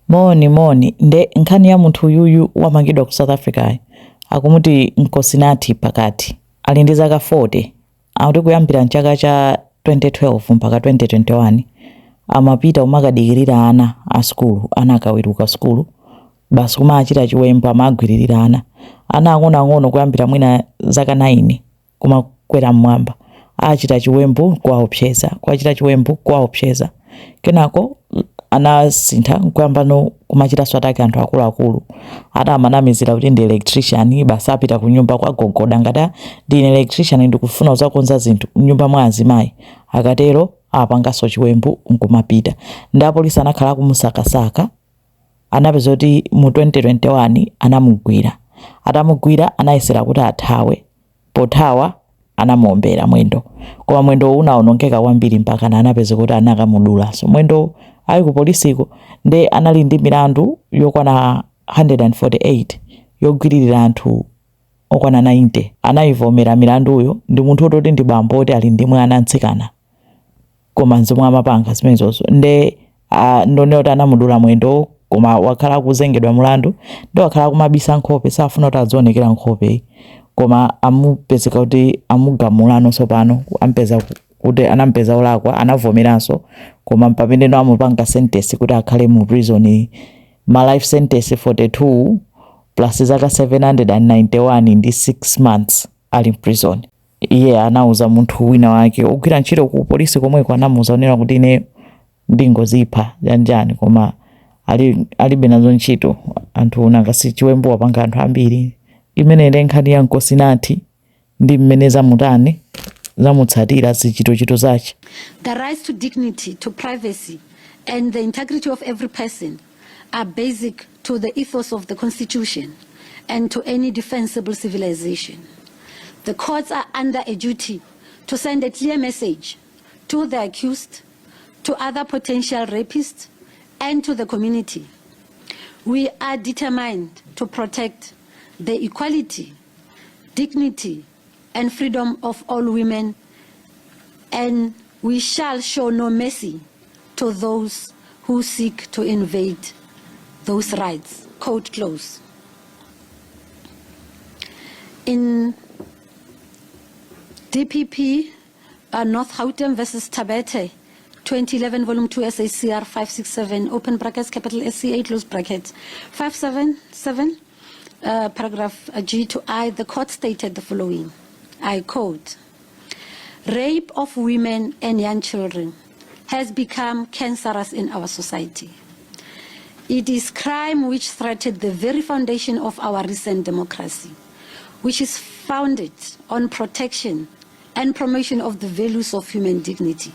Moni moni. Nde nkhani ya munthu uyuyu wamangidwa ku South Africa akumuti Nkosinathi Phakathi, ali ndi zaka 40. Akuti kuyambira mchaka cha 2012 mpaka 2021 amapita kumakadikirira ana a sukulu. Ana akaweruka sukulu, basi kumachita chiwembu, amagwiririra ana ang'onoang'ono kuyambira mwina zaka 9 kumakwera mmwamba. Achita chiwembu kuwaopseza, kuwachita chiwembu kuwaopseza. Kenako anasintha nkuyambano kumachitanso attack anthu akuluakulu. Ati amanamizira kuti ndi electrician, basi apita ku nyumba kwagogoda ngati, "Ndine electrician, ndikufuna kuzakonza zinthu mnyumba mwa azimayi." Akatero apanganso chiwembu nkumapita. Ndi apolisi anakhala akumusakasaka, anapeza kuti mu 2021 anamugwira. Atamugwira anayesera kuti athawe. Pothawa anamuombera mwendo, koma mwendo unawonongeka kwambiri mpaka anapeza kuti anakamudulanso mwendo ali ku polisiko. Nde anali ndi milandu yokwana 148 yogwiririra anthu okwana 90. Anayivomera milanduyo. Ndi munthu woti ndi bambo oti ali ndi mwana mtsikana, koma nzomwe amapanga zimenezozo. Nde ndone kuti anamudula mwendo, koma wakhala akuzengedwa mulandu ndi wakhala akumabisa nkhope, safuna kuti adzionekera nkhope. Koma amupezeka kuti amugamulano tsopano, ampeza kuti anampeza olakwa, anavomeranso. Koma pameneno amupanga sentence kuti akhale mu prison ma life sentence 42 plus zaka 791 ndi 6 months ali prison. Iye anauza munthu wina wake ogwira ntchito ku polisi komweko, anamuuza kunena kuti, "Ine ndingozipha janjani," koma alibe nazo ntchito anthu, nangasi chiwembu wapanga anthu ambiri. Imene ndi nkhani ya Nkosinathi ndi mmene zamutani, zamutsatira zichitochito zace. The rights to dignity, to privacy, and the integrity of every person are basic to the ethos of the Constitution and to any defensible civilization. The courts are under a duty to send a clear message to the accused, to other potential rapists, and to the community. We are determined to protect the equality, dignity, and freedom of all women, and we shall show no mercy to those who seek to invade those rights. Quote close. In DPP North Gauteng versus Tabete, 2011, volume 2 SACR 567, open brackets, capital SCA, close brackets, 577, paragraph G to I, the court stated the following. I quote, "Rape of women and young children has become cancerous in our society. It is crime which threatened the very foundation of our recent democracy, which is founded on protection and promotion of the values of human dignity."